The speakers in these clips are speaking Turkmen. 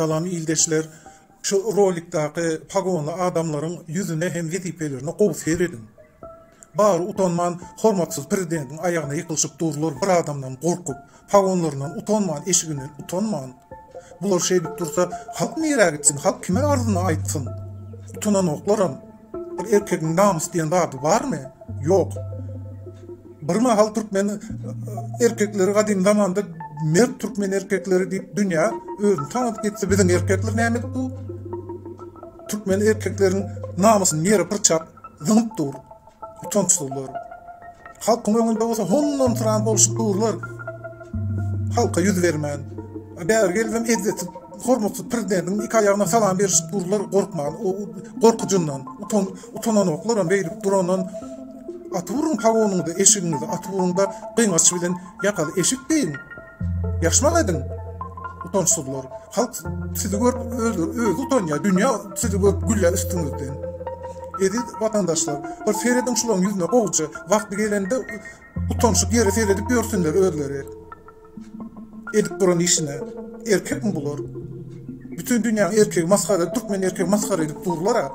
Salam ildeşler! Şu rolikdaky pagonly adamlaryň ýüzüne hem wezipelerine gowy serediň. Bary utanman hormatsyz prezidentiň aýagyna ýykylyşyp durlar bir adamdan gorkup, pagonlaryndan utanman eşiginden utanman. Bular şeýdip dursa halk nirä gitsin halk kime arzyny aýtsyn. Utananoklaram. Bir erkegiň namys diýen zady barmy? Ýok. Bir mahal türkmen erkekleri gadym zamanda mert türkmen erkekleri diýip dünýä özüni tanadyp gitse biziň erkekler näme edip dur? Türkmen erkekleriň namysyny ýere pyrçap zyňyp dur. Utançsyzlar. Halkyň öňünde bolsa hondansyran bolşup durlar. Halka ýüz bermän. Bäri gelibem ezzetsiz, hormatsyz prezidentiň iki aýagyna salam berişip durlar gorkman, gorkujyndan, utan, utananoklaram beýdip durandan atyp uruň pagonyňyzy, eşigiňizi atyp uruň-da gyňaç bilen ýakaly eşik geýiň. Ýaşmak ediň. Utançsyzlar. Halk sizi görüp özleri özi utanýar. Dünýä sizi görüp gülýär üstüňizden. Eziz watandaşlar, bir serediň şularyň ýüzüne gowuja. Wagty gelende utanşyp ýere seredip ýörsünler özleri. Edip duran işine. Erkekmi bular? Bütün dünýäň erkegi masgara, türkmen erkegi masgara edip durlar-a.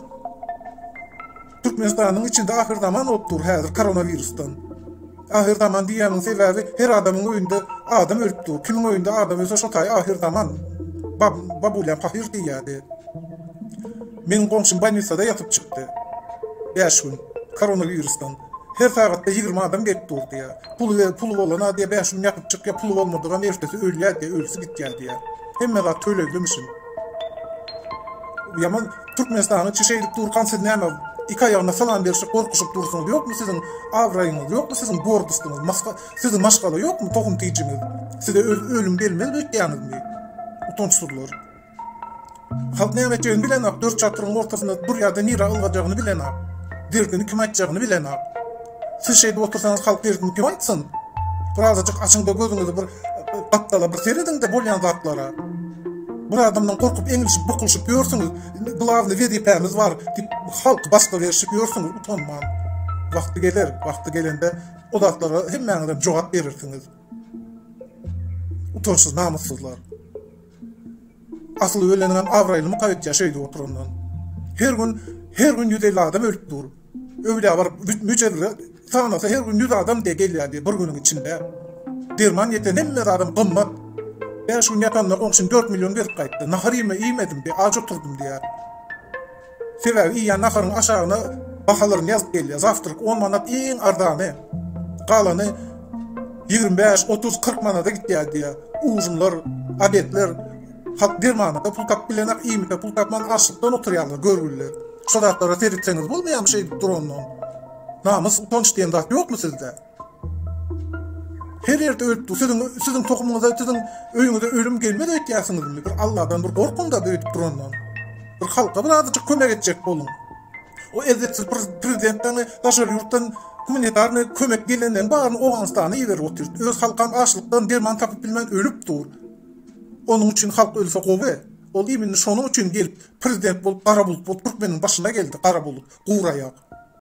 Türkmenistanyň içinde ahyrzaman bolup dur häzir koronawirusdan. Ahyrzaman diýýäniň sebäbi her adamyň öýünde adam ölüp dur. Kimiň öýünde adam ölse şo taýy ahyrzaman. Bab babulýam pahyr diýýärdi. Meniň goňşym bolnisada ýatyp çykdy. 5 gün koronawirusdan. Her sagatda 20 adam gelip dur diýýär. Puly puly bolana diýýär 5 gün ýatyp çykýar, puly bolmadygam ertesi ölýär diýýär, ölüsi gitýär diýýär. Hemme zat töleglimişin. Ýaman Türkmenistanyň içi şeýdip durkan siz näme iki aýagyna salam berişip gorkuşyp dursuňyz ýokmy siziň abraýyňyz ýokmy siziň gordustyňyz maska siziň maşgala ýokmy tohum tijiňiz size ölüm gelmez öýtýäňizmi utançsyzlar halk näme etjegini bilenok dört çatryň ortasynda durýada nirä ylgajagyny bilenok derdini kime aýtjagyny bilenok Siz şeýdip otursaňyz halk derdini kim aýtsyn? Bir azajyk açyňda gözüňizi bir gapdala bir serediňde bolýan zatlara. Bir adamdan gorkup eňilişip bukulyşyp ýörsüňiz. Glawny wezipämiz bar diýip halky basga berişip ýörsüňiz utanman. Wagty geler, wagty gelende o zatlara hemmäňizem jogap berersiňiz. Utançsyz namyssyzlar. Asyl öleniňem abraýlymyka öýtýär şeýdip oturandan. Her gün her gün 150 adam ölüp dur. Öwlüýä baryp müjerre sanasa her gün ýüz adam diýe gelýär diýe bir günüň içinde. Derman ýeten hemme zadam gymmat. Bäş gün ýatanda goňşym dört million berip gaýtdy. Nahar iýme iýmedim diýe aç oturdym diýýär. Sebäbi iýýän naharyň aşagyna bahalaryny ýazyp gelýär. Zawtrak on manat iň arzany. Galany 25, 30, 40 manada gitýär diýýär. Ujunlar, obedler halk dermana-da pul tapyp bilenak, iýmite pul tapman açlykdan oturýarlar görgüliler. Şo zatlara seretseňiz bolmaýarmy şeýdip durandan? Namys, utanç diýen zat ýokmy sizde? Her ýerde ölüp dur. Siziň siziň tohumyňyza, siziň öýüňize ölüm gelmez öýtýärsiňizmi? Bir Alladan bir gorkuň-da beýdip durandan. Bir halka bir azajyk kömek etjek boluň. O ezzetsiz prezidentden daşary ýurtdan gumanitarny kömek gelenden baryny Owganystana iberip otyr. Öz halkam açlykdan derman tapyp bilmän ölüp dur. Onuň üçin halk ölse gowy. Ol imini şonuň üçin gelip prezident bolup gara bulut bolup türkmeniň başyna geldi gara bulut, guraýak.